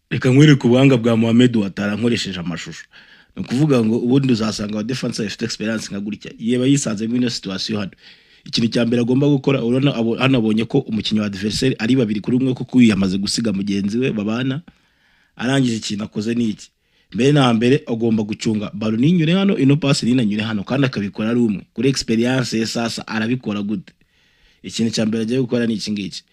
Reka nkwereke ubuhanga bwa Mohamed Ouattara nkoresheje amashusho. Ni ukuvuga ngo ubundi uzasanga aba defense bafite experience nka gutya, yeba yisanze muri ino situation hano, ikintu cya mbere agomba gukora, urabona hano abonye ko umukinnyi wa adversaire ari 2-1, kuko uyu yamaze gusiga mugenzi we babana. Arangije, ikintu akoze ni iki? Mbere na mbere agomba gucunga ballon ninyure hano, ino passe ninanyure hano, kandi akabikora ari umwe kuri experience ye. Sasa arabikora gute? Ikintu cya mbere agiye gukora ni iki ngiki.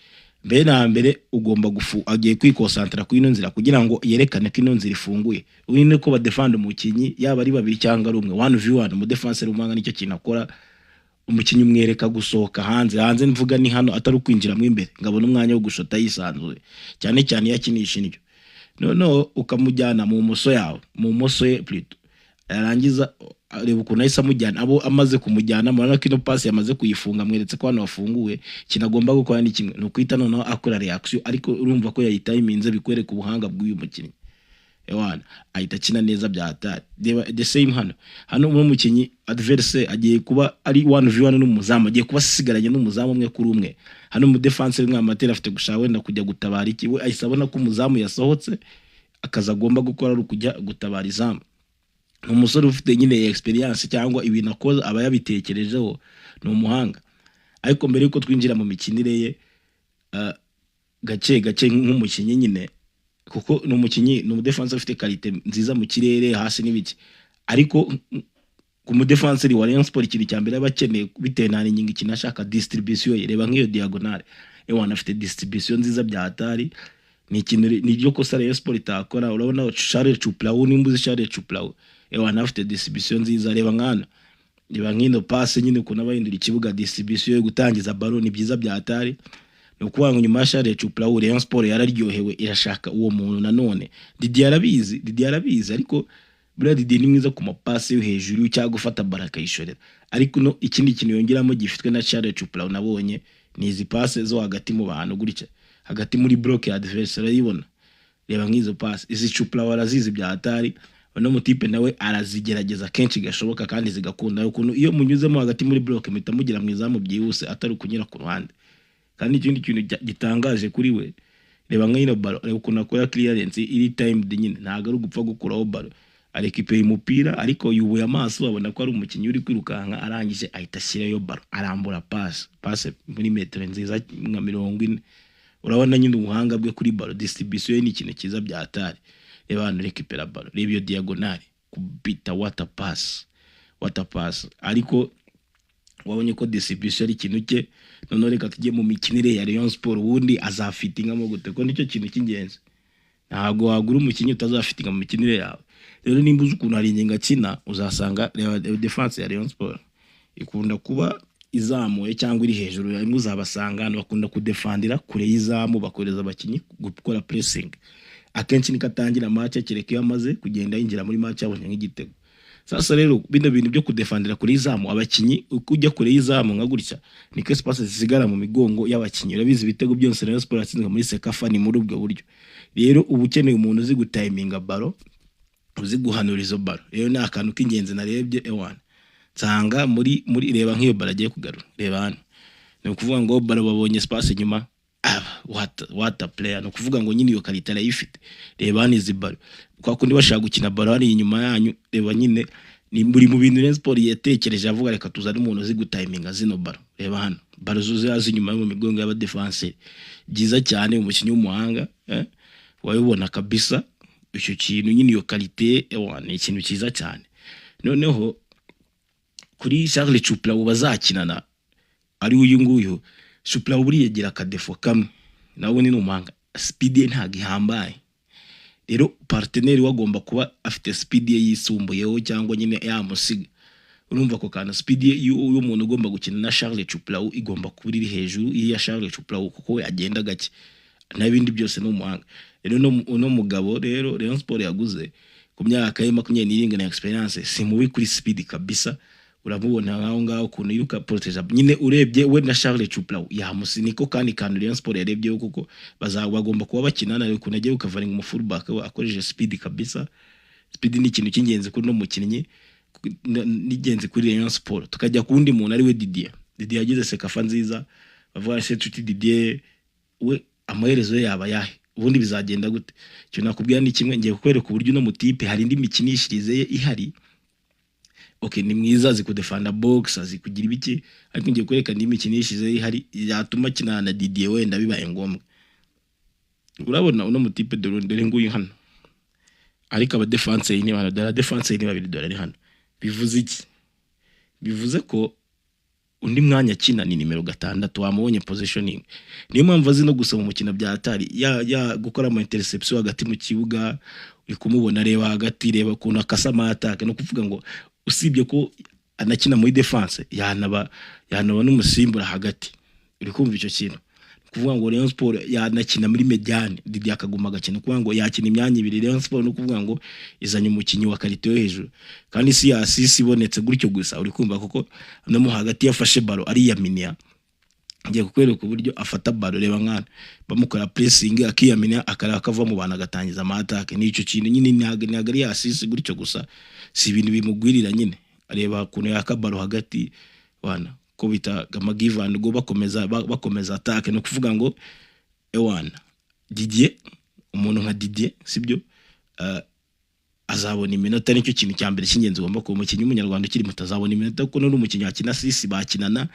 Mbere na mbere ugomba gufu, agiye kwikonsantara kuri ino nzira kugira ngo yerekane ko ino nzira ifunguye. Ubu ni ko badefanda umukinnyi, yaba ari babiri cyangwa ari umwe, 1v1. Umudefanseri w'umuhanga nicyo kintu akora. Umukinnyi umwereka gusohoka hanze. Hanze mvuga ni hano, atari ukwinjiramo imbere, ngo abone umwanya wo gushota yisanzuye, cyane cyane iyo akinisha indyo. Noneho ukamujyana mu moso yawe, mu moso ye plutôt. Yarangiza, reba ukuntu ahise amujyana. Abo amaze kumujyana, murabona ko ino pasi yamaze kuyifunga, amweretse ko hano hafunguye. Ikintu agomba gukora ni kimwe, ni ukwita noneho akora reaction, ariko urumva ko yayitayiminze, bikwereka ubuhanga bw'uyu mukinnyi. Ewana, ahita akina neza bya hatari. Reba the same hano. Hano uno mukinnyi adverse agiye kuba ari 1v1 n'umuzamu, agiye kuba asigaranye n'umuzamu 1-1. Hano mu defense rimwe amatera afite gushaka wenda kujya gutabara iki, we ahise abona ko umuzamu yasohotse, akazi agomba gukora ari ukujya gutabara izamu. Ni umusore ufite nyine experience, cyangwa ibintu akoze aba yabitekerejeho, ni umuhanga. Ariko mbere yuko twinjira mu mikinire ye gake gake nk'umukinnyi nyine, kuko ni umukinnyi, ni umudefansi ufite qualité nziza mu kirere, hasi n'ibiki, ariko ku mudefanseri wa Rayon Sport ikintu cya mbere aba akeneye, bitewe na ingingo, ikintu ashaka, distribution ye. Reba nk'iyo diagonale, ewana, afite distribution nziza bya hatari. Ni ikintu, ni iryo kosa Rayon Sport itakora. Urabona Charles Chuplau, nimba uzi Charles Chuplau, ewana, afite distribution nziza. Reba nkana, reba nk'ino passe nyine, ukuntu aba ahindura ikibuga, distribution yo gutangiza ballon ni byiza bya hatari. Ni ukuvuga ngo nyuma ya Charles Chuplau, Rayon Sport yararyohewe, irashaka uwo muntu nanone. Didier arabizi, Didier arabizi, ariko buriya Didier ni mwiza ku mapasi yo hejuru cyangwa gufata ballon akayishorera, ariko no ikindi kintu yongeramo gifitwe na Charles Chuplau nabonye ni izi passe zo hagati mu bantu gutya, hagati muri bloc ya adversaire, urayibona. Reba nk'izo passe, izi Chuplau arazizi bya hatari. Uno mutipe nawe arazigerageza kenshi gashoboka kandi zigakunda. Ukuntu iyo munyuzemo hagati muri bloc muhita mugera mu izamu byihuse, atari ukunyura ku ruhande. Kandi ikindi kintu gitangaje kuri we, reba nk'ino ballon, reba ukuntu akora clearance iri timed nyine, ntabwo ari ugupfa gukuraho ballon. Arekipeye umupira, ariko yubuye amaso abona ko ari umukinnyi uri kwirukanka, arangije ahita ashyirayo ballon, arambura passe, passe muri metero nziza nka 40. Urabona nyine ubuhanga bwe kuri ballon, distribution ye ni ikintu cyiza bya hatari. Reba hano, récupéra ballon, reba iyo diagonale kubita, what a pass, what a pass! Ariko wabonye ko distribution ari ikintu cye. Noneho reka tujye mu mikinire ya Rayon Sport. Ubundi azafitingamo gute? Ko nicyo kintu cy'ingenzi. Ntabwo wagura umukinnyi utazafitinga mu mikinire yawe. Rero nimba uzi ukuntu hari ingingo akina, uzasanga, reba defense ya Rayon Sport ikunda kuba izamuye cyangwa iri hejuru. Rimwe uzabasanga hano bakunda kudefandira kure y'izamu, bakohereza abakinnyi gukora pressing. Akenshi niko atangira match, kereka iyo amaze kugenda yinjira muri match yabonye nk'igitego. Sasa rero bino bintu byo kudefandira kure y'izamu, abakinnyi uko ujya kure y'izamu nka gutya, niko espace zisigara mu migongo y'abakinnyi. Urabizi, ibitego byose Rayon Sport yatsinzwe muri CECAFA ni muri ubwo buryo. Rero uba ukeneye umuntu uzi gutayiminga ballon, uzi guhanura izo ballon. Rero ni akantu k'ingenzi narebye, ewana, nsanga muri reba nk'iyo ballon agiye kugarura. Reba hano, ni ukuvuga ngo ballon babonye espace inyuma, aba what a player! Ni ukuvuga ngo nyine iyo qualité arayifite. Reba hano izi ballon, kwa kundi bashaka gukina ballon hari inyuma yanyu. Reba nyine, ni buri mu bintu Rayon Sport yatekereje, avuga reka tuzane umuntu uzi gutayiminga zino ballon. Reba hano, ballon zuzuye inyuma yo mu migongo y'abadefanseri, byiza cyane. Umukinnyi w'umuhanga, eh? Wabibona kabisa icyo kintu nyine, iyo qualité, ewa, ni ikintu cyiza cyane. Noneho kuri Charles Chupla bazakinana, ari uyu nguyu Chupla, buriya agira akadéfaut kamwe, nawe ni umuhanga, speed ye ntabwo ihambaye. Rero partenaire we agomba kuba afite speed ye yisumbuyeho cyangwa nyine yamusiga. Urumva ako kantu, speed ye y'umuntu ugomba gukina na Charles Chupla igomba kuba iri hejuru y'iya Charles Chupla, kuko we agenda gake, n'ibindi byose ni umuhanga. Rero uno mugabo rero Rayon Sport yaguze, ku myaka ye 27 na experience, si mubi kuri speed kabisa. Uramubona aho ngaho ukuntu yiruka, protege nyine. Urebye we na Charles Chupla yamusi, niko kandi kantu Rayon Sport yarebyeho, kuko bagomba kuba bakinana. Ukuntu agiye gukavaringa umu fullback we akoresheje speed kabisa. Speed ni ikintu cy'ingenzi kuri uno mukinnyi, n'ingenzi kuri Rayon Sport. Tukajya ku wundi muntu ari we Didier. Didier yagize CECAFA nziza. Bavuga se nshuti Didier we amaherezo ye yaba yahe? Ubundi bizagenda gute? Icyo nakubwira ni kimwe, ngiye kukwereka uburyo uno mutipe hari indi mikinishirize ye ihari. Okay, ni mwiza, azi kudefanda box, azi kugira ibiki, ariko ngiye kwereka indi mikinishirize ye ihari yatuma akinana na Didier wenda bibaye ngombwa. Urabona uno mutipe, dore dore nguyu hano, ariko abadefanseri ni hano, dore abadefanseri ni babiri, dore ari hano. Bivuze iki? Bivuze ko undi mwanya akina ni nimero 6. Wamubonye positioning, niyo mpamvu azi no gusoma umukino bya atari ya gukora ama interception hagati mu kibuga. Uri kumubona, reba hagati, reba ukuntu akasa ama attaque. No kuvuga ngo usibye ko anakina muri defense, yanaba n'umusimbura hagati. Uri kumva icyo kintu? Kuvuga ngo Rayon Sport yanakina muri médiane, Didier akaguma agakina, kuvuga ngo yakina imyanya ibiri. Rayon Sport no kuvuga ngo izanye umukinnyi wa qualité yo hejuru, kandi si yasisi ibonetse gutyo gusa. Uri kumva, kuko no mo hagati yafashe ballon ariyaminia. Ngiye kukwereka uburyo afata ballon. Reba mwana, bamukora pressing akiyamina, akareba akava mu bantu, agatangiza ama attaque. Ni icyo kintu nyine, ntabwo ari yasisi gutyo gusa, si ibintu bimugwirira nyine. Reba ukuntu yaka ballon hagati wana, ko bita ama give and go, bakomeza attaque. Ni ukuvuga ngo ewana Didier, umuntu nka Didier, sibyo, azabona iminota. Nicyo kintu cya mbere cy'ingenzi ugomba kuba umukinnyi w'umunyarwanda ukiri muto, azabona iminota, kuko n'uri umukinnyi wakina six bakinana,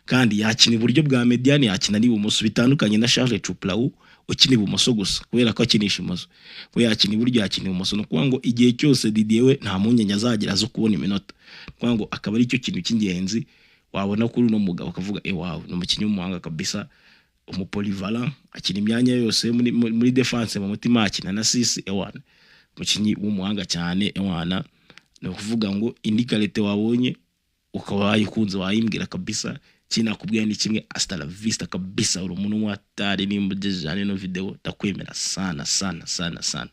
kandi yakina iburyo bwa médiane, yakina n'ibumoso, bitandukanye na Charles Chuplau ukina ibumoso gusa kubera ko akinisha imoso. We yakina iburyo, yakina ibumoso. Ni ukuvuga ngo igihe cyose Didier we nta mpungenge azagira zo kubona iminota. Ni ukuvuga ngo akaba ari cyo kintu cy'ingenzi wabona kuri uno mugabo, ukavuga: "Eh, wow, ni umukinnyi w'umuhanga kabisa, umupolyvalent, akina imyanya yose muri defense, mu mutima akina na six. Ewana, umukinnyi w'umuhanga cyane." Ewana, ni ukuvuga ngo indi qualité wabonye ukaba wayikunze, wayimbwira kabisa. Ikindi nakubwira ni kimwe: hasta la vista kabisa, uri umuntu w'atari. Nimba ugejeje hano ino video, ndakwemera sana sana sana sana.